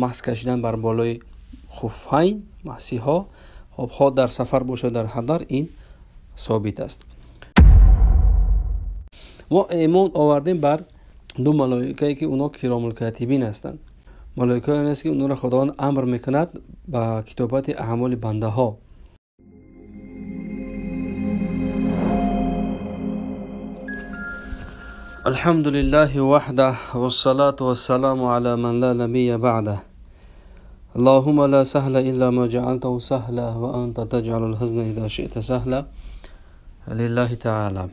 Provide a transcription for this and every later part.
масх кашидан бар болои хуфайн масиҳо, хоб хоҳ дар сафар бошад дар ҳадар, ин собит аст. Мо имон овардем бар ду малоикае ки онҳо киромулкотибин ҳастанд. Малоикае аст ки онҳоро Худованд амр мекунад ба китобати аъмоли бандаҳо. الحمد لله وحده والصلاة والسلام على من لا نبي بعده. اللهم لا سهل إلا ما جعلته سهلا وأنت تجعل الحزن إذا شئت سهلا. لله تعالى.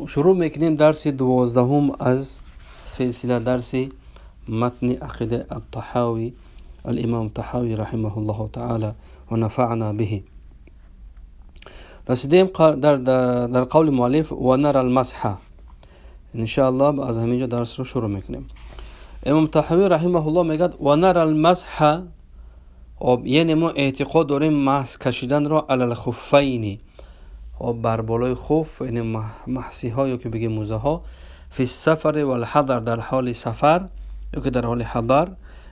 شروع میکنیم درس 12 از سلسله درس متن عقیده الطحاوی الامام طحاوی رحمه الله تعالی و نفعنا به. رسیدیم در قول مؤلف و نرى المسح. ان شاء الله از همینجا درس رو شروع میکنیم. امام طحاوی رحمه الله میگه و نرى المسح، یعنی ما اعتقاد داریم مسح کشیدن را علی الخفین، بر بالای خف، یعنی محسی ها یا که بگیم موزه ها، فی السفر والحضر، در حال سفر یا که در حال حضر،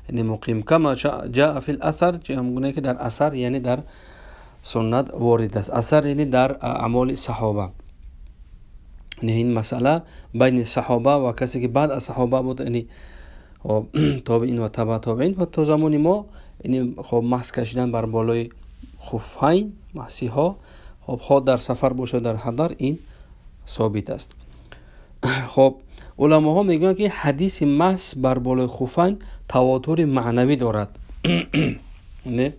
یعنی مقیم، کما جاء فی الاثر، همگونه که در اثر یعنی در سنت وارد است. اثر یعنی در اعمال صحابه، یعنی این مسئله بین صحابه و کسی که بعد از صحابه بود، یعنی تابعین و تبع تابعین و تا زمان ما، یعنی خب مسح کشیدن بر بالای خفین محسی ها، خب خود در سفر باشه در حضر، این ثابت است. خب علما ها میگن که حدیث مسح بر بالای خفین تواتر معنوی دارد. نه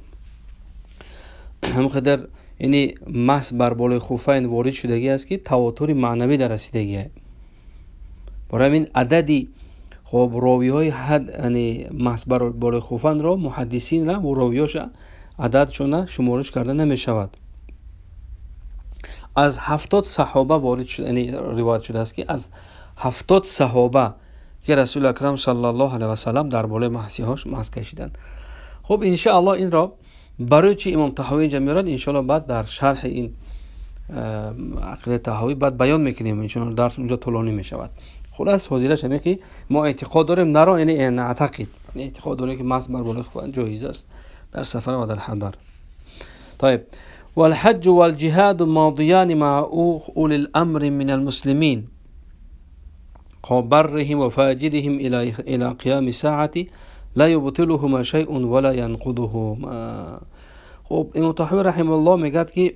همقدر یعنی مسح بر بالای خفین وارد شدگی است که تواتر معنوی در رسیدگی است. برای همین عددی خب راوی های حد یعنی مسح بر بالای خفین را محدثین را و راویاش عددشون شمارش کرده نمی شود. از 70 صحابه وارد شد، یعنی روایت شده است که از 70 صحابه که رسول اکرم صلی الله علیه و سلم در بالای محسی هاش مسح کشیدند. خب ان شاء الله این را برای چی امام طحاوی اینجا میارد، ان شاء الله بعد در شرح این عقیده طحاوی بعد بیان میکنیم، چون درس اونجا طولانی میشود. خلاص حاضرش همه که ما اعتقاد داریم نرا، یعنی نعتقد، یعنی اعتقاد داریم که مسح بر بالای خفین جایز است در سفر و در حضر. طيب والحج والجهاد ماضيان مع أولي الأمر من المسلمين برهم وفاجرهم إلى قيام الساعة لا يبطلهما شيء ولا ينقضهما. خب امام طحاوی رحمه الله میگه که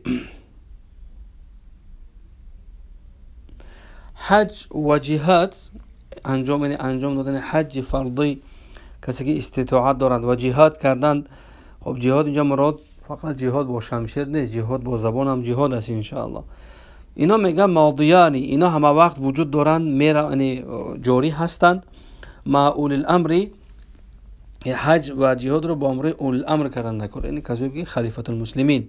حج و جهاد، انجام دادن حج فرضی کسی که استطاعت دارد و جهاد کردن. خب جهاد اینجا مراد فقط جهاد با شمشیر نیست، جهاد با زبان هم جهاد است ان شاء الله. اینا میگن ماضیانی، اینا همه وقت وجود دارند، یعنی جاری هستند. مع اولی الامر، حج و جهاد رو با امر اولی الامر کردن نکنه، یعنی کسایی که خلیفة المسلمین،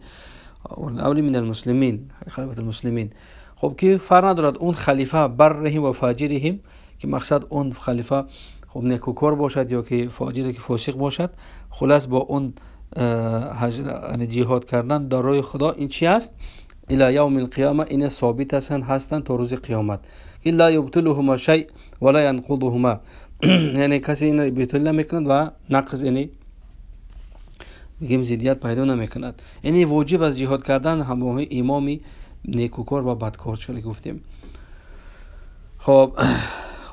اولی الامر من المسلمین، خلیفة المسلمین. خب که فرق ندارد اون خلیفه برهم و فاجرهم، که مقصد اون خلیفه خب نیکوکار باشد یا که فاجر که فاسق باشد، خلاص با اون جهاد کردن در راه خدا این چی است؟ الی یوم القیامه، این ثابت هستند تا روز قیامت. که لا یبطلهما شیء ولا ینقضهما، یعنی کسی این بیتل نمیکند و نقض، یعنی بگیم ضدیت پیدا نمیکند. یعنی واجب از جهاد کردن همراه امامی نیکوکار و بدکار چه گفتیم. خب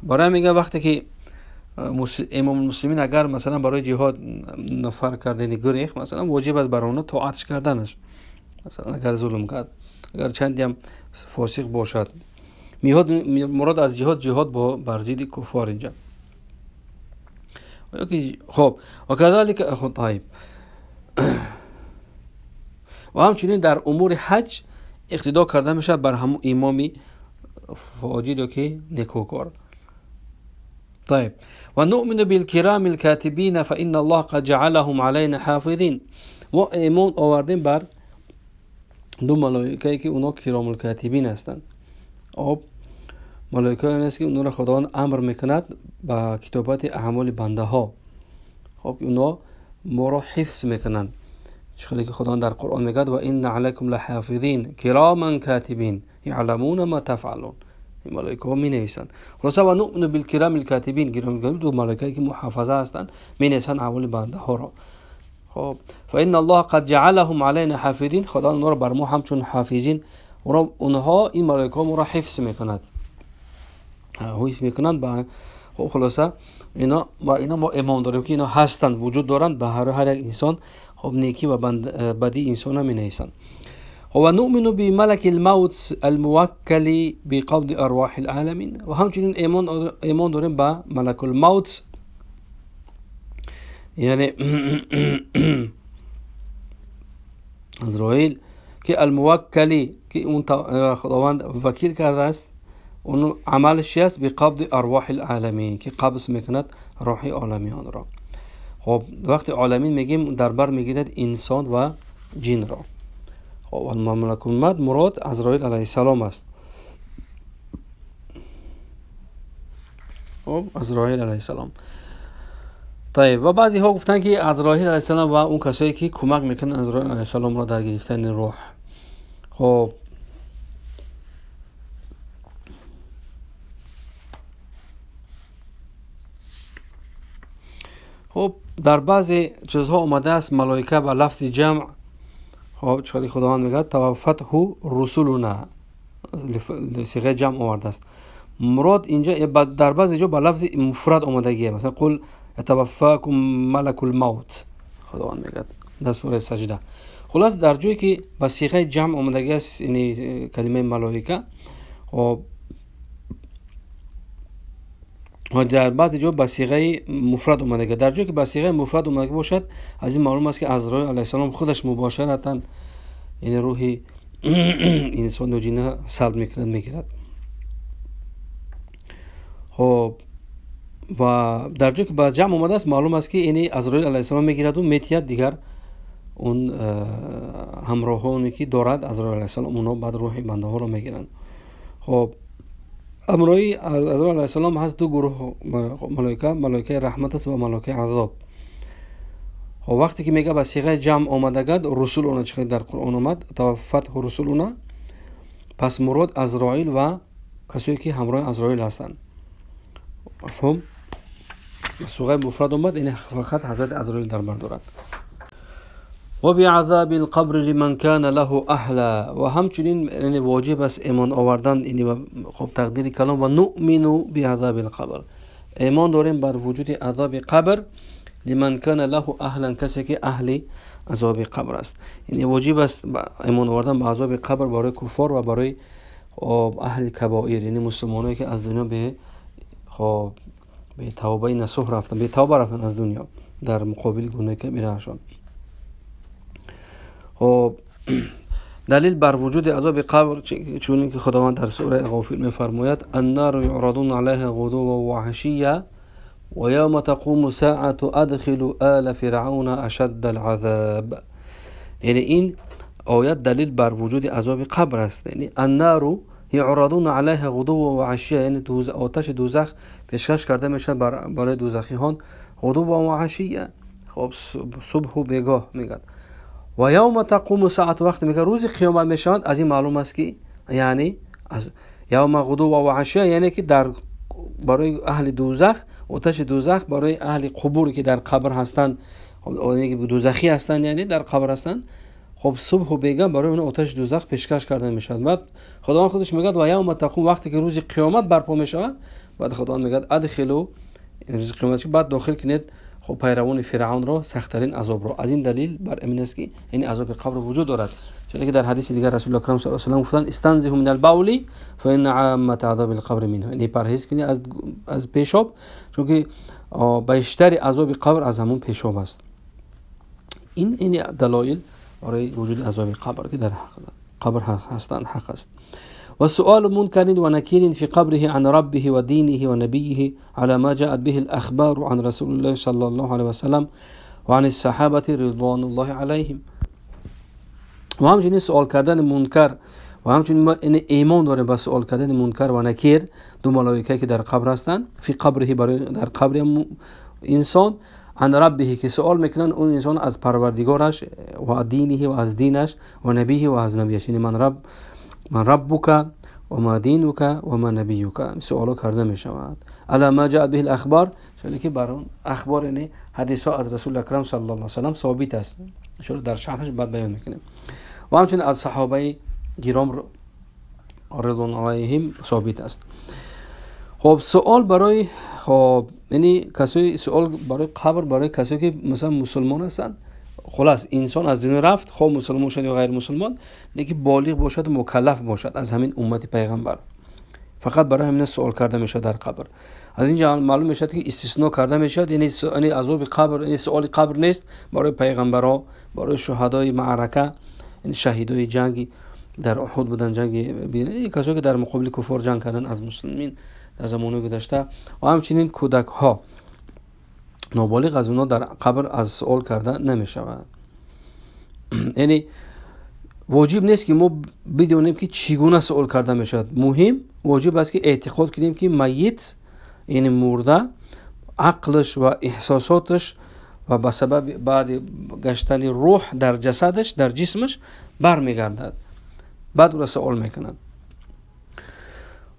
برای میگه وقتی که امام المسلمین اگر مثلا برای جهاد نفر کردن گریخ، مثلا واجب است بر اونها طاعتش کردنش، مثلا اگر ظلم کرد، اگر چندی هم فاسق باشد. مراد از جهاد، جهاد با بر ضد کفار اینجا. خب و کذالک خب طیب. و همچنین در امور حج اقتدا کرده میشه بر همون امامی فاجر که نیکوکار. طيب ونؤمن بالكرام الكاتبين فإن الله قد جعلهم علينا حافظين. ما ایمان آوردیم بر دو ملائکه که اونا کرام الکاتبین هستند. آب ملائکه است که اونا را خداوند امر میکند به کتابت اعمال بنده ها. خب اونا ما را حفظ میکنند، چون که خداوند در قرآن میگه و ان علیکم لحافظین کراما کاتبین یعلمون ما تفعلون. این ملائکه ها می نویسند. خلاصه و نؤمن بالکرام الکاتبین، گرامی دو ملائکه که محافظه هستند می نویسند اعمال بنده ها را. خب فان الله قد جعلهم علينا حافظین، خدا اونها را بر ما همچون حافظین، اونها این ملائکه ها ما را حفظ میکند، حفظ میکنند. با خب خلاصه اینا با اینا ما ایمان داریم که اینا هستند، وجود دارند، به هر یک انسان خب نیکی و بدی انسان می نویسند. و نؤمن بملك الموت الموکل بقبض ارواح العالمین، و همچنین ایمان داریم به ملک الموت، یعنی عزرائیل که الموکلی که اون خداوند وکیل کرده است، اون عملش است بقبض ارواح العالمین که قبض میکند روح عالمیان را. خب وقتی عالمین میگیم در بر میگیرد انسان و جن را. خب ملک الموت مراد عزرائیل علیه السلام است. خب عزرائیل علیه السلام. طيب و بعضی ها گفتن که عزرائیل علیه السلام و اون کسایی که کمک میکنن عزرائیل علیه السلام را در گرفتن روح. خب خب در بعضی چیزها آمده است ملائکه با لفظ جمع. خب چون خداوند میگه توفته رسولنا، صیغه جمع آورده است. مراد اینجا در بعضی جا با لفظ مفرد آمدگیه، مثلا قل یتوفاکم ملک الموت، خداوند میگه در سوره سجده. خلاص در جایی که با صیغه جمع آمدگی است، یعنی کلمه ملائکه، خب و در بعضی جا با صیغه مفرد آمدگی، در جایی که با صیغه مفرد آمدگی باشد از این معلوم است که عزرائیل علیه السلام خودش مباشرتا یعنی روح انسان و جن سلب میکند میگیرد. خب و در جایی که با جمع آمده است معلوم است که یعنی عزرائیل علیه السلام میگیرد و میتید دیگر اون همراهانی که دارد عزرائیل علیه السلام، اونا بعد روح بنده ها را میگیرند. خب امرای عزرائیل علیه السلام هست دو گروه ملائکه، ملائکه رحمت است و ملائکه عذاب. خب وقتی که میگه با صیغه جمع آمدگد رسول اونا چه در قرآن آمد توفته رسولنا، پس مراد عزرائیل و کسایی که همراه عزرائیل هستند. مفهوم؟ صيغه مفرد آمد یعنی فقط حضرت عزرائیل در بر دارد. و بعذاب القبر لمن كان له اهلا، و همچنین یعنی واجب است ایمان آوردن، یعنی خب تقدیر کلام و نؤمن بعذاب القبر، ایمان داریم بر وجود عذاب قبر لمن كان له اهلا، کسی که اهل عذاب قبر است. یعنی واجب است ایمان آوردن به عذاب قبر برای کفار و برای اهل کبائر، یعنی مسلمانایی که از دنیا به خب به توبه نصوح رفتن، به توبه رفتن از دنیا در مقابل گناه کبیرهشان. خب دلیل بر وجود عذاب قبر چون که خداوند در سوره غافر می‌فرماید النار يعرضون عليها غدوا وعشيا ويوم تقوم الساعة ادخلوا آل فرعون اشد العذاب. یعنی این آیت دلیل بر وجود عذاب قبر است. یعنی النار يعرضون عليها غدوا وعشيا، یعنی آتش دوزخ پیشکش کرده میشه برای دوزخیان غدوا وعشيا، خب صبح و بیگاه میگه. و یوم تقوم ساعت، وقتی میگه روز قیامت میشود، از این معلوم است که یعنی از یوم غدو و عشیه، یعنی که در برای اهل دوزخ، آتش دوزخ برای اهل قبور که در قبر هستند، یعنی که دوزخی هستند، یعنی در قبر هستند، خب صبح و بیگاه برای اون آتش دوزخ پیشکش کرده میشود. بعد خداوند خودش میگه و یوم تقوم، وقتی که روز قیامت برپا میشود، بعد خداوند میگه ادخلوا، روز قیامت بعد داخل کنید خب پیروان فرعون را سخت‌ترین عذاب را. از این دلیل بر این است که این عذاب قبر وجود دارد، چون که در حدیث دیگر رسول اکرم صلی الله علیه و سلم گفتند استنزه من البول فان عامه عذاب القبر منه، یعنی پرهیز کنید از پیشاب، چون که بیشتر عذاب قبر از همون پیشاب است. این دلایل برای وجود عذاب قبر که در قبر هستند حق است. وسؤال منكر ونكير في قبره عن ربه ودينه ونبيه على ما جاءت به الأخبار عن رسول الله صلى الله عليه وسلم وعن الصحابة رضوان الله عليهم. و همچنین سوال کردن منکر و همچنین ما ایمان داریم به سوال کردن منکر و نکیر، دو ملائکه که در قبر هستند، فی قبره، برای در قبر انسان، عن ربه که سوال میکنن اون انسان از پروردگارش و دینه و از دینش و نبیه و از نبیش، یعنی من رب من ربک و ما دینک و ما نبیک. سوالو کرده می شود. علی ما جاء به الاخبار، چون که بر اون اخبار یعنی حدیث ها از رسول اکرم صلی الله علیه و سلم ثابت است. ان شاء الله در شرحش بعد بیان میکنیم. و همچنین از صحابه گرام رضوان علیهم ثابت است. خب سوال برای خب یعنی کسایی سوال برای قبر برای کسایی که مثلا مسلمان هستند، خلاص انسان از دنیا رفت، خب مسلمان شد یا غیر مسلمان، لیکن بالغ باشد و مکلف باشد از همین امت پیغمبر، فقط برای همین سوال کرده میشه در قبر. از اینجا معلوم میشد که استثناء کرده میشد، یعنی عذاب قبر، یعنی سوال قبر نیست برای پیغمبرها، برای شهدای معرکه، یعنی شهیدای جنگی در احد بودن، جنگی کسایی که در مقابل کفار جنگ کردن از مسلمین در زمان گذشته، و همچنین کودک ها نابالغ از اونا در قبر از سوال کرده نمی شود. یعنی واجب نیست که ما بدونیم که چگونه سوال کرده می شود. مهم واجب است که اعتقاد کنیم که میت یعنی مرده عقلش و احساساتش و به سبب بعد گشتن روح در جسدش در جسمش برمیگردد، بعد او را سوال میکنند.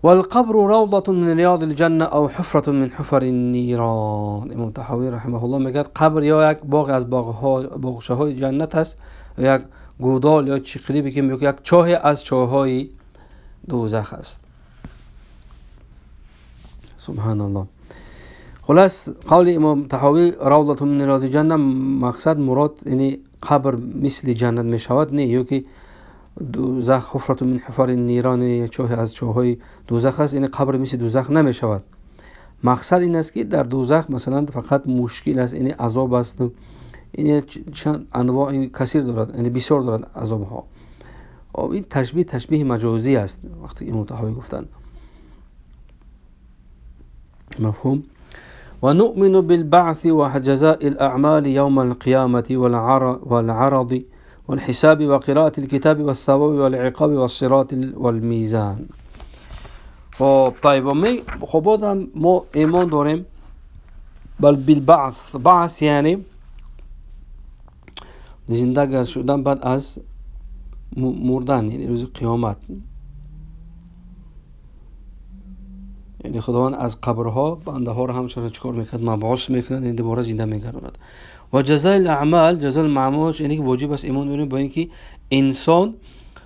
والقبر روضة من رياض الجنة أو حفرة من حفر النيران. امام طحاوی رحمه الله میگه قبر یا یک باغ از باغچه‌های جنت است، یا یک گودال یا چقری بگیم، یک چاه از چاه‌های دوزخ است. سبحان الله. خلاص قول امام طحاوی روضة من رياض الجنة مقصد مراد یعنی قبر مثل جنت میشود، نه یا که دوزخ حفرة من حفر النیران چاه از چاه‌های دوزخ است، یعنی قبر مثل دوزخ نمیشود. مقصد این است که در دوزخ مثلا فقط مشکل است، یعنی عذاب است، یعنی چند انواع کثیر دارد، یعنی بسیار دارد عذاب ها. این تشبیه مجازی است وقتی امام طحاوی گفتند. مفهوم؟ و نؤمن بالبعث وجزاء الاعمال یوم القیامة والعرض والحساب وقراءة الكتاب والثواب والعقاب والصراط والميزان. خب طيب خب آدم ما ایمان داریم بل بالبعث. بعث یعنی زنده شدن بعد از مردن، یعنی روز قیامت، یعنی خداوند از قبرها بنده ها رو هم چکار میکرد؟ مبعوث میکند، یعنی دوباره زنده میگرداند. و جزای الاعمال، جزای الاعمال یعنی که واجب است ایمان داریم با اینکه انسان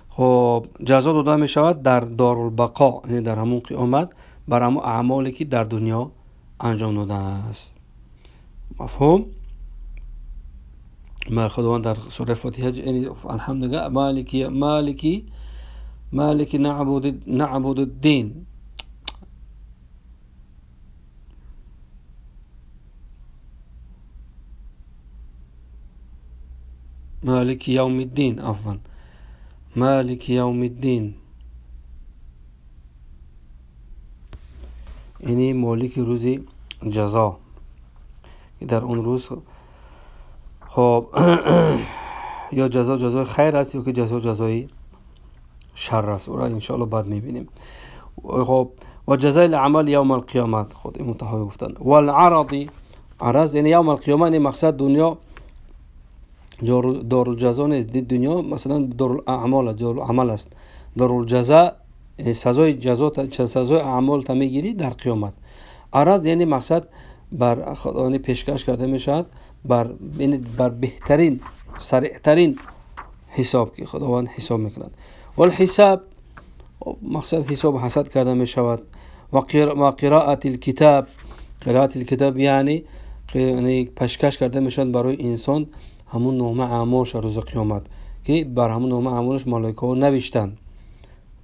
خب جزا داده می شود در دارالبقا، یعنی در همون قیامت، بر همون اعمالی که در دنیا انجام داده است. مفهوم؟ ما خداوند در سوره فاتحه یعنی الحمدلله مالکی مالکی مالک نعبد الدین، مالک یوم الدین، عفوا مالک یوم الدین، یعنی مالک روز جزا، در اون روز خب یا جزا جزای خیر است یا که جزا جزای شر است، او را انشاءالله بعد میبینیم. خب و جزای الاعمال یوم القیامت، خود امام طحاوی گفتند. والعرض، عرض یعنی یوم القیامت، یعنی مقصد دنیا دارالجزا نیست، دنیا مثلا دارالاعمال، دارالعمل است. دارالجزا یعنی سزای جزا، سزای اعمال تا میگیری در قیامت. عرض یعنی مقصد بر یعنی پیشکش کرده میشود بر یعنی بر بهترین سریعترین حساب که خداوند حساب میکند. والحساب مقصد حساب حسد کرده میشود. و قراءة الكتاب، قراءة الكتاب یعنی پیشکش کرده میشود برای انسان همون نامه اعمالش روز قیامت که بر همون نامه اعمالش ملائکه ها نوشتند.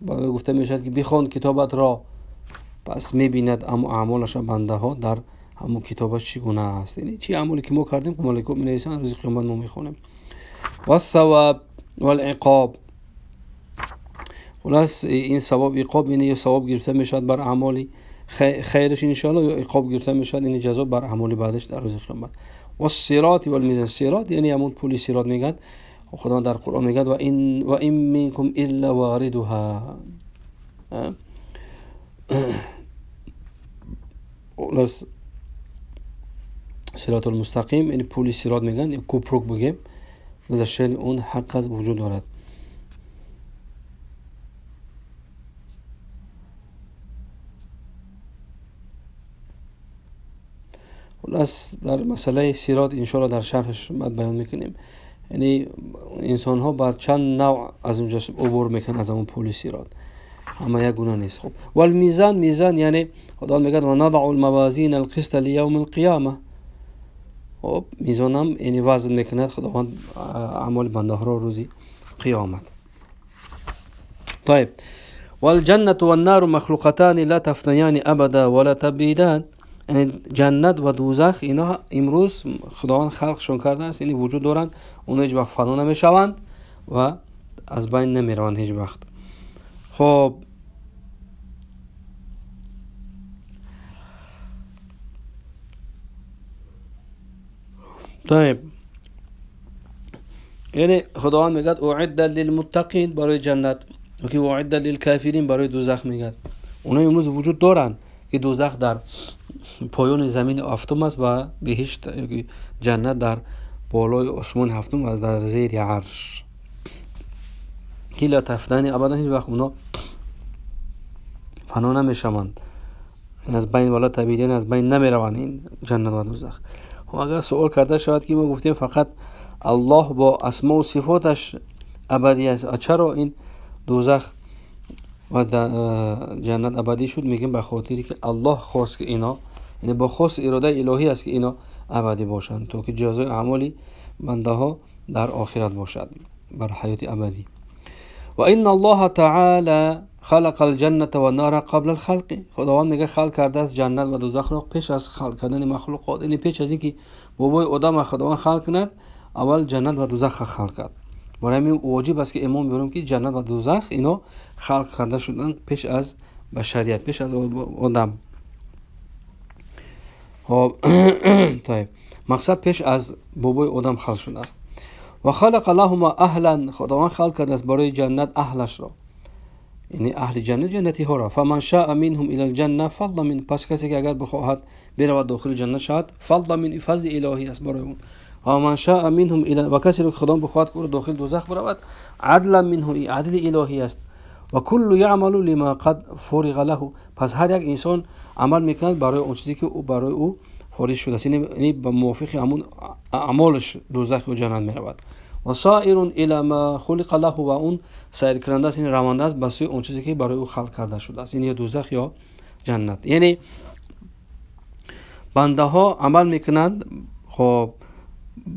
گفته میشود که بخوان کتابت را، پس میبیند اما اعمالش بنده ها در همون کتابش چگونه است، یعنی چی اعمالی که ما کردیم که ملائکه می نویسند روز قیامت ما میخونیم. و الثواب والعقاب، خلاص این ثواب عقاب یعنی ثواب گرفته میشود بر اعمالی خیرش انشاءالله، یا عقاب گرفته میشود یعنی جزا بر اعمال بعدش در روز قیامت. و الصراط والمیزان، صراط یعنی همون پول صراط میگن، خدا در قرآن میگه و این منکم الا واردها. خلاص صراط المستقیم یعنی پول صراط میگن، کوپروک بگیم گذشتن اون حق از وجود دارد. خلاص در مسئله صراط ان شاء الله در شرحش بعد بیان میکنیم. یعنی انسان ها بر چند نوع از اونجا عبور میکنن از اون پل صراط، اما یک گونه نیست. خب والمیزان، میزان یعنی خدا میگه و نضع الموازین القسط لیوم القیامه. خب میزان هم یعنی وزن میکند خداوند اعمال بنده ها را روزی قیامت. طيب والجنة والنار مخلوقتان لا تفنيان ابدا ولا تبيدان. یعنی جنت و دوزخ اینا امروز خداوند خلقشون کرده است، یعنی وجود دارند، اونها هیچ وقت فنا نمیشوند و از بین نمیروند هیچ وقت. خب طيب یعنی خداوند میگه اعد للمتقین برای جنت و که اعد للکافرین برای دوزخ میگه. اونها امروز وجود دارند که دوزخ در پایان زمین هفتم است و بهشت جنت در بالای آسمان هفتم و در زیر عرش. که لا تفنانی ابدا، هیچ وقت اونا فنا نمیشوند، از بین ولا تبیدین، از بین نمیروند این جنت و دوزخ. خب اگر سوال کرده شود که ما گفتیم فقط الله با اسما و صفاتش ابدی است، چرا این دوزخ و جنت ابدی شد؟ میگیم به خاطری که الله خواست که اینا، یعنی با خواست اراده الهی است که اینا ابدی باشند تا که جزای اعمال بنده ها در آخرت باشد بر حیات ابدی. و ان الله تعالی خلق الجنة والنار قبل الخلق. خداوند میگه خلق کرده است جنت و دوزخ را پیش از خلق کردن مخلوقات، یعنی پیش از اینکه بابای آدم خداوند خلق کند اول جنت و دوزخ خلق کرد. برای همین واجب است که ایمان بیاریم که جنت و دوزخ اینا خلق کرده شدن پیش از بشریت، پیش از آدم. خب طيب مقصد پیش از بابای آدم خلق شده است. و خلق لهما اهلا، خداوند خلق کرده است برای جنت اهلش را، یعنی اهل جنت جنتی ها را. فمن شاء منهم الى الجنه فضل من، پس کسی که اگر بخواهد برود داخل جنت شود، فضل من، فضل الهی است برای اون. و من شاء منهم الى، و کسی که خدا بخواهد که او داخل دوزخ برود، عدل منه، عدل الهی است. و کل یعمل لما قد فرغ له، پس هر یک انسان عمل میکند برای اون چیزی که او برای او فارغ شده است، یعنی به موافق همون اعمالش دوزخ و جنت میرود. و سائر الى ما خلق له، و اون سایر کننده است، یعنی روانده است به سوی اون چیزی که برای او خلق کرده شده است، یعنی یا دوزخ یا جنت. یعنی بنده ها عمل میکنند خب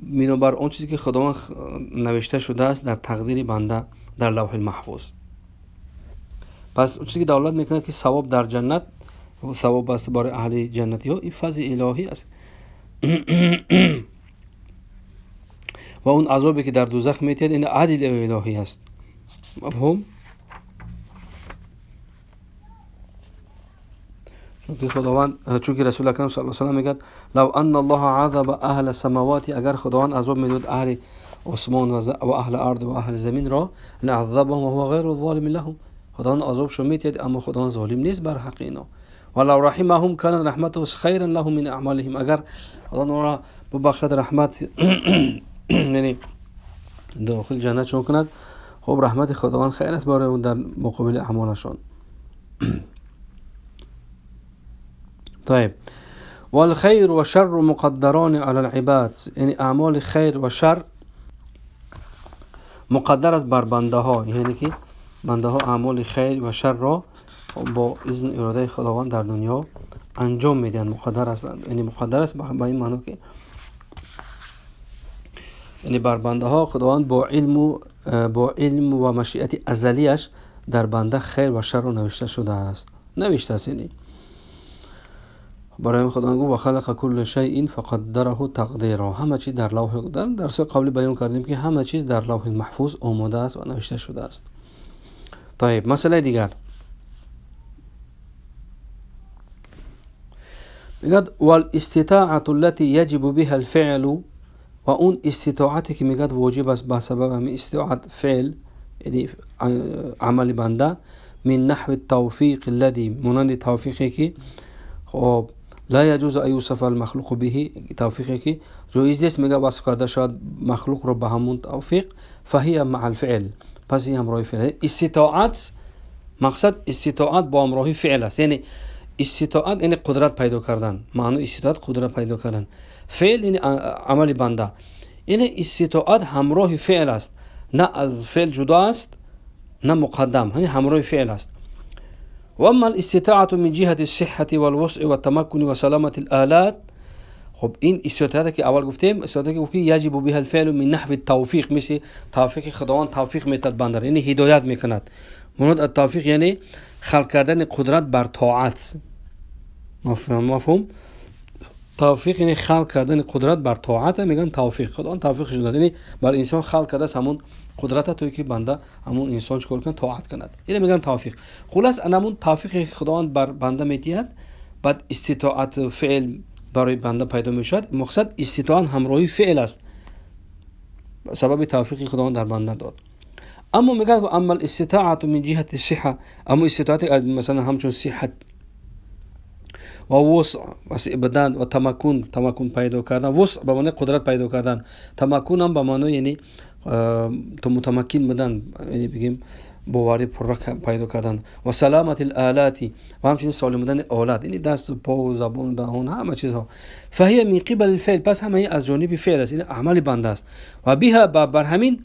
بنابر اون چیزی که خداوند نوشته شده است در تقدیر بنده در لوح المحفوظ. پس اون چیزی که دولت میکنه که ثواب در جنت ثواب است برای اهل جنتی ها، این فضل الهی است. و اون عذابی که در دوزخ میتید این عدل الهی است. مفهوم؟ چون خداوند، چون رسول اکرم صلی الله علیه و سلم میگه لو ان الله عذب اهل السماوات، اگر خداوند عذاب میداد اهل آسمان و اهل ارض و اهل زمین را، لعذبهم و هو غیر الظالم لهم، خداوند عذابشون میتید اما خداوند ظالم نیست بر حق اینا. ولو رحمهم كان رحمته خیرا لهم من اعمالهم، اگر خداوند را ببخشد رحمت یعنی داخل جنت چون کند، خب رحمت خداوند خیر است برای اون در مقابل اعمالشان. طيب والخير والشر مقدران على العباد، یعنی اعمال خیر و شر مقدر است بر بنده ها، یعنی که بنده ها اعمال خیر و شر را با اذن اراده خداوند در دنیا انجام میدن، مقدر است، یعنی مقدر است به این معنی که یعنی بر بنده ها خداوند با علم و مشیت ازلیش در بنده خیر و شر را نوشته شده است، نوشته است. یعنی برای خداوند گفت و خلق کل شیء فقدره تقدیرا، همه چیز در لوح، در درس قبلی بیان کردیم که همه چیز در لوح محفوظ آماده است و نوشته شده است. طيب مسئله دیگر میگد والاستطاعة التي يجب بها الفعل، و اون استطاعتی که میگد واجب است به سبب همین استطاعت فعل، یعنی عمل بنده، من نحو التوفیق الذي، مانند توفیقی که خب لا يجوز ان يوصف المخلوق به، توفیقی که جایز نیست میگه وصف کرده شود مخلوق رو به همون توفیق، فهي مع الفعل، پس این همراه فعل. استطاعت مقصد استطاعت با همراهی فعل است، یعنی Иститоат яъне қудрат пайдо кардан, маънои иститоат қудрат пайдо кардан, феъл яъне амали банда, яъне иститоат ҳамроҳи феъл аст, на аз феъл ҷудо аст, на муқаддам, яъне ҳамроҳи феъл аст. وأما الاستطاعة من جهة الصحة والوسع والتمكن وسلامة الآلات. خب این استطاعت که اول گفتیم، استطاعت که یجب بها الفعل من نحو التوفیق، مثل توفیق خداوند توفیق میتد بنده، یعنی هدایت میکند. مراد التوفیق یعنی خلق کردن قدرت بر طاعت. مفهوم؟ توفیق یعنی خلق کردن قدرت بر طاعت، میگن توفیق. خداوند توفیقش داد، یعنی بر انسان خلق کرده همون قدرت توی که بنده همون انسان چیکار کنه؟ طاعت کند. اینو میگن توفیق. خلاص انمون توفیق خداوند بر بنده میدهد، بعد استطاعت فعل برای بنده پیدا میشد. مقصد استطاعت همراهی فعل است، سبب توفیق خداوند در بنده داد. اما میگن و اما الاستطاعت من جهة الصحة، اما استطاعت مثلا همچون صحت و وسع وسع بدن و تمکن، تمکن پیدا کردن، وسع به معنی قدرت پیدا کردن، تمکن هم به معنی یعنی تو متمکن بودن، یعنی بگیم باوری پرره پیدا کردن، و سلامت الآلات و همچنین سالم بودن آلات، یعنی دست و پا و زبان و دهان، همه چیزها. فهي من قبل الفعل، پس همه از جانب فعل است، یعنی اعمال بنده است. و بها بر همین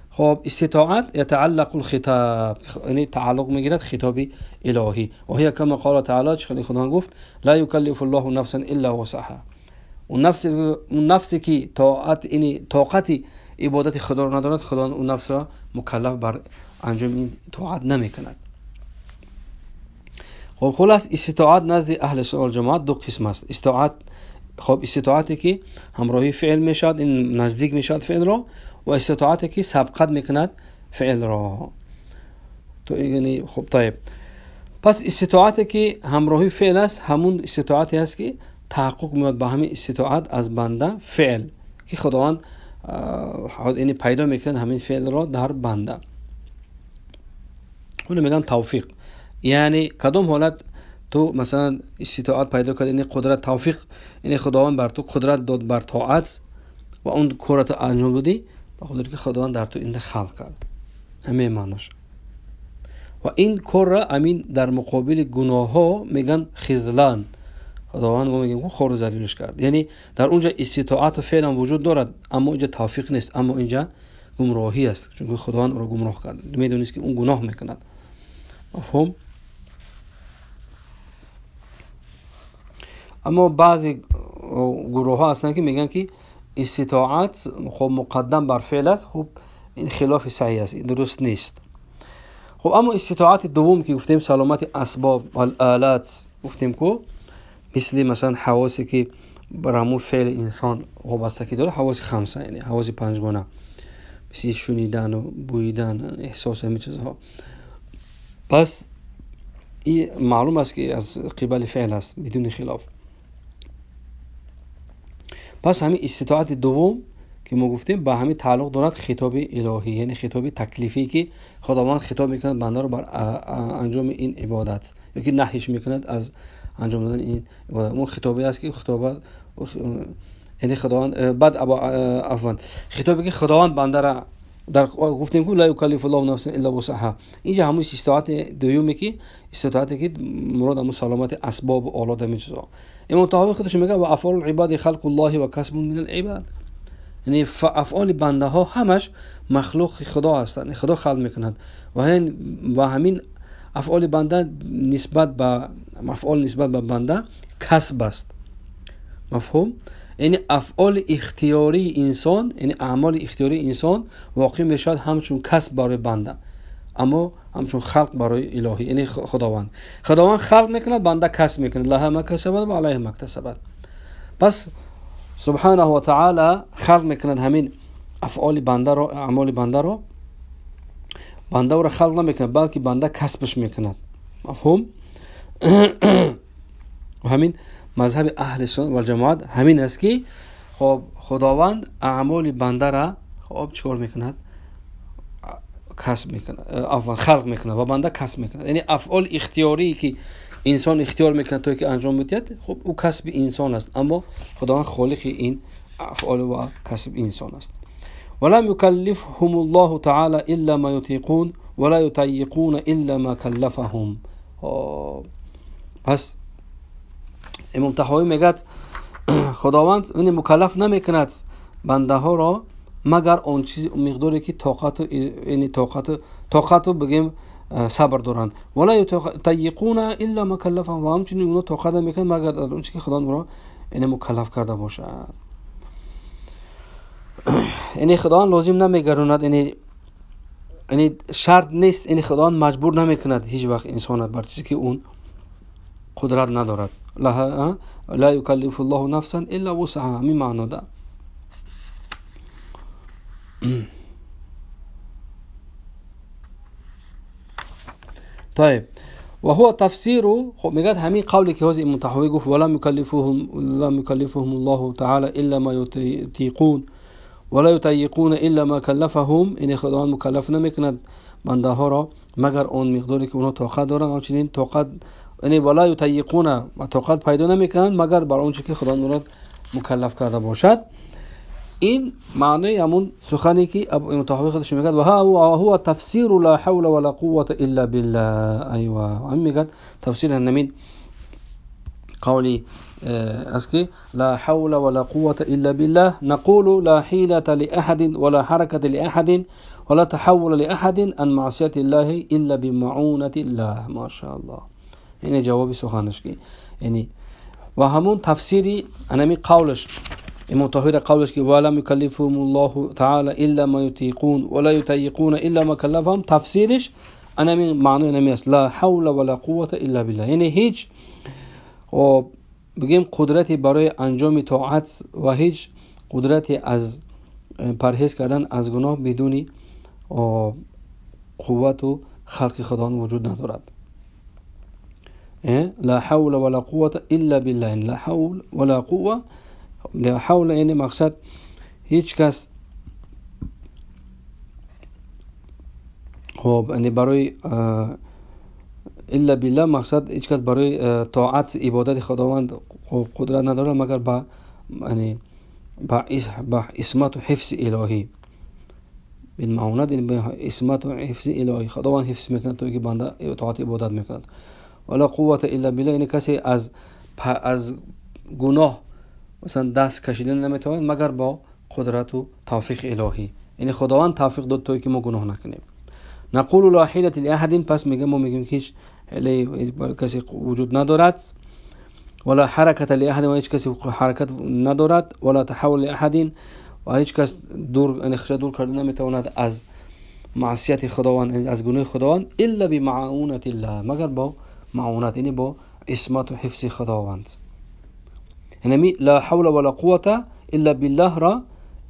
خب استطاعت يتعلق الخطاب، یعنی تعلق میگیرد خطاب الهی. و هي كما قال تعالی، چه خدا گفت لا يكلف الله نفسا الا وسعها. اون نفسی که طاعت، یعنی طاقت عبادت خدا را ندارد، خدا اون نفس را مکلف بر انجام این طاعت نمیکند. خب خلاص استطاعت نزد اهل سنت و جماعت دو قسم است. استطاعت، خب استطاعتی که همراهی فعل میشد، این نزدیک میشد فعل را، و استطاعتی که سبقت میکند فعل را. تو یعنی خب طیب، پس استطاعتی که همراهی فعل است همون استطاعتی است که تحقق میاد به همین استطاعت از بنده فعل، که خداوند یعنی پیدا میکنه همین فعل را در بنده. اون میگن توفیق. یعنی کدام حالت تو مثلا استطاعت پیدا کرد، یعنی قدرت توفیق، یعنی خداوند بر تو قدرت داد بر طاعت و اون کارت انجام دادی، به خاطر که خداوند در تو این خلق کرد، همه معناش. و این کار را امین در مقابل گناه ها میگن خذلان، خداوند ما میگیم خور و ذلیلش کرد. یعنی در اونجا استطاعت فعلا وجود دارد، اما اینجا توفیق نیست، اما اینجا گمراهی است، چون خداوند او را گمراه کرد، میدونست که اون گناه میکند. مفهوم؟ اما بعضی گروه ها هستند که میگن که استطاعت خب مقدم بر فعل است. خب این خلاف صحیح است، این درست نیست. خب اما استطاعت دوم که گفتیم سلامت اسباب و الالات، گفتیم که مثل مثلا حواسی که بر همون فعل انسان وابستگی داره، حواس خمسه، یعنی حواس پنجگانه، مثل شنیدن و بویدن، احساس، همین چیزها. پس این معلوم است که از قبل فعل است بدون خلاف. پس همین استطاعت دوم که ما گفتیم به همین تعلق دارد خطاب الهی، یعنی خطاب تکلیفی که خداوند خطاب میکند بنده رو بر انجام این عبادت، یا که نهیش میکند از انجام دادن این عبادت. اون خطابی است که خطاب، یعنی خداوند بعد عفوا خطابی که خداوند بنده را در گفتیم که لا یکلف الله نفسا الا وسعها. اینجا همون استطاعت دومی که استطاعتی که مراد همون سلامت اسباب و آلات همین چیزا. امام طحاوی خودش میگه و افعال العباد خلق الله و کسب من العباد، یعنی افعال بنده ها همش مخلوق خدا هستند، خدا خلق میکند و همین افعال بنده نسبت به افعال نسبت به بنده کسب است. مفهوم؟ یعنی افعال اختیاری انسان، یعنی اعمال اختیاری انسان واقع میشد همچون کسب برای بنده، اما همچون خلق برای الهی، یعنی خداوند. خداوند خلق میکند، بنده کسب میکند، لها ما کسبت و علیها ما اکتسبت. پس سبحانه و تعالی خلق میکند همین افعال بنده را، اعمال بنده را، بنده را خلق نمیکند بلکه بنده کسبش میکند. مفهوم؟ و همین مذهب اهل سنت و جماعت همین است که خب خداوند اعمال بنده را خب چیکار میکند؟ کسب میکند، اول خلق میکند و بنده کسب میکند. یعنی افعال اختیاری که انسان اختیار میکند تا که انجام میدهد، خب او کسب انسان است، اما خداوند خالق این افعال و کسب انسان است. ولم يكلفهم الله تعالى الا ما يطيقون ولا يطيقون الا ما كلفهم. پس Имом Таҳовӣ мегӯяд Худованд мукаллаф намекунад бандаҳоро магар он чиз миқдоре ки тоқату, яъне тоқату бигем сабр доранд. Вала ютайиқуна илла ма каллафаҳум, ва ҳамчунин онҳо тоқат намекунанд магар дар он чизе ки Худованд онҳоро яъне мукаллаф карда бошад. Яъне Худованд лозим намегардонад, яъне шарт нест, яъне Худованд маҷбур намекунад ҳеҷ вақт инсонро бар чизе ки он қудрат надорад. Ла юкаллифу ллоҳу нафсан илла вусъаҳа, ҳамин маънода. طيب وهو تفسير ميگد همین قولی که حاضر امام طحاوی گفت ولم يكلفهم الله تعالى الا ما يطيقون ولا يطيقون الا ما كلفهم، این خداوند مکلف نمیکند بنده ها را مگر آن مقداری که اونها طاقت دارند، همچنین طاقت یعنی ولا يطيقون و طاقت پیدا نمیکنند مگر بر آنچه که خداوند اونها مکلف کرده باشد. این معنی همون سخنی که امام طحاوی خودش میگه و هو تفسیر لا حول ولا قوة الا بالله. ایوه هم میگه تفسیر همین قولی است که لا حول ولا قوة الا بالله، نقول لا حيلة لأحد ولا حركة لأحد ولا تحول لأحد عن معصية الله الا بمعونة الله. ما شاء الله. یعنی جواب سخنش که یعنی و همون تفسیری همین قولش امام طحاوی قولش که ولم یکلفهم الله تعالی الا ما یطیقون ولا یطیقون الا ما کلفهم، تفسیرش همین معنی نمی است لا حول ولا قوة الا بالله، یعنی هیچ بگیم قدرتی برای انجام طاعت و هیچ قدرتی از پرهیز کردن از گناه بدون قوت و خلق خدا وجود ندارد. لا حول ولا قوة الا بالله، لا حول ولا قوة، لا حول یعنی مقصد هیچ کس خب یعنی برای الا بالله مقصد هیچ کس برای طاعت عبادت خداوند قدرت نداره مگر با یعنی با عصمت و حفظ الهی، بالمعونت یعنی با عصمت و حفظ الهی خداوند حفظ میکند تا که بنده طاعت عبادت میکند. ولا قوة الا بالله یعنی کسی از گناه مثلا دست کشیدن نمیتواند مگر با قدرت و توفیق الهی، یعنی خداوند توفیق داد تا که ما گناه نکنیم. نقول لا حیلة لأحد، پس میگه ما میگیم که هیچ حیله کسی وجود ندارد، ولا حرکت لأحد و هیچ کسی حرکت ندارد، ولا تحول لأحد و هیچ کس دور یعنی خودش دور کرده نمیتواند از معصیت خداوند از گناه خداوند الا بمعونة الله، مگر با معونت یعنی با عصمت و حفظ خداوند. یعنی لا حول ولا قوة الا بالله را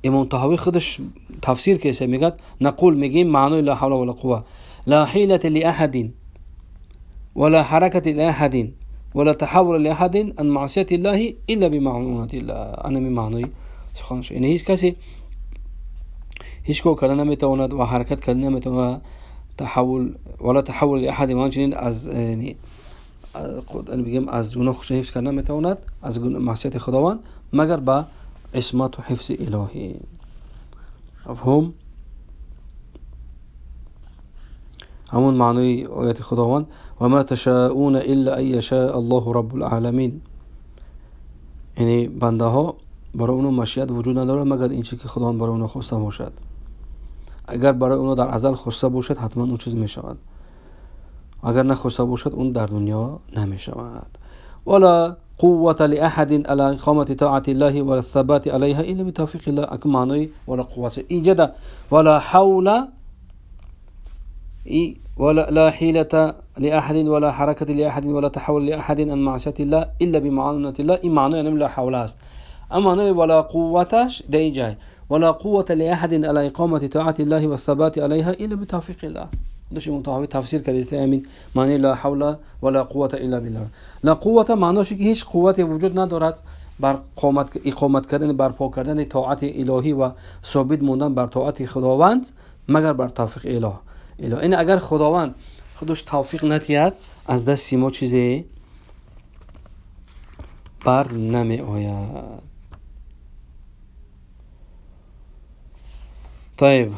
امام طحاوی خودش تفسیر کرده میگه نقول میگیم معنی لا حول ولا قوة لا حیلة لأحد ولا حركة لأحد ولا تحول لأحد عن معصية الله الا بمعونة الله. انا می معنی سخنش یعنی هیچ کسی هیچ کار کردن نمیتواند و حرکت کردن نمیتواند تحول ولا تحول لأحد، همچنین از یعنی بگیم از گناه خودش حفظ کردن نمیتواند از معصیت خداوند مگر با عصمت و حفظ الهی. مفهوم؟ همون معنی آیت خداوند و ما تشاءون الا ان یشاء الله رب العالمین، یعنی بنده ها برای اونو مشیت وجود نداره مگر این چیزی که خداوند برای اونو خواسته باشد. اگر برای اونو در ازل خواسته باشد حتما اون چیز میشود، اگر نخواسته باشد اون در دنیا نمیشود. ولا قوة لأحد على إقامة طاعة الله ولا الثبات عليها إلا بتوفيق الله. اك معنی ولا قوة ایجاد ولا حول ولا لا حيلة لأحد ولا حركة لأحد ولا تحول لأحد عن معصية الله إلا بمعونة الله. این معنی یعنی لا حول است. اما معنی ولا قوتش در اینجا ولا قوة لأحد على إقامة طاعة الله والثبات عليها إلا بتوفيق الله. خودش امام طحاوی تفسیر کرده همین معنی لا حول ولا قوة الا بالله. لا قوة معناش که هیچ قوتی وجود ندارد بر اقامت کردن برپا کردن طاعت الهی و ثابت موندن بر طاعت خداوند مگر بر توفیق اله. این اگر خداوند خودش توفیق ندهد از دست ما چیزی بر نمی آید. طيب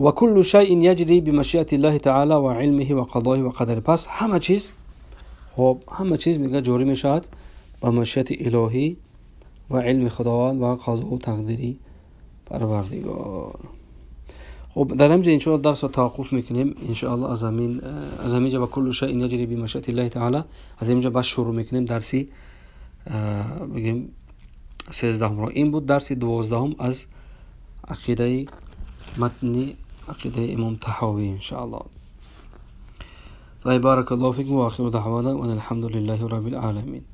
وكل شيء يجري بمشيئة الله تعالى وعلمه وقضائه وقدره. پس همه چیز، خب همه چیز میگه جاری میشود با مشیت الهی و علم خداوند و قضا و تقدیری پروردگار. خب در اینجا انشاءالله درس رو توقف میکنیم انشاءالله. از همینجا و كل شيء يجري بمشيئة الله تعالى، از اینجا بس شروع میکنیم درسی بگیم 13 رو. این بود درس 12 از عقیده متن عقیده امام طحاوی انشاءالله. طيب، بارك الله فيكم، وآخر دعوانا وأن الحمد لله رب العالمين.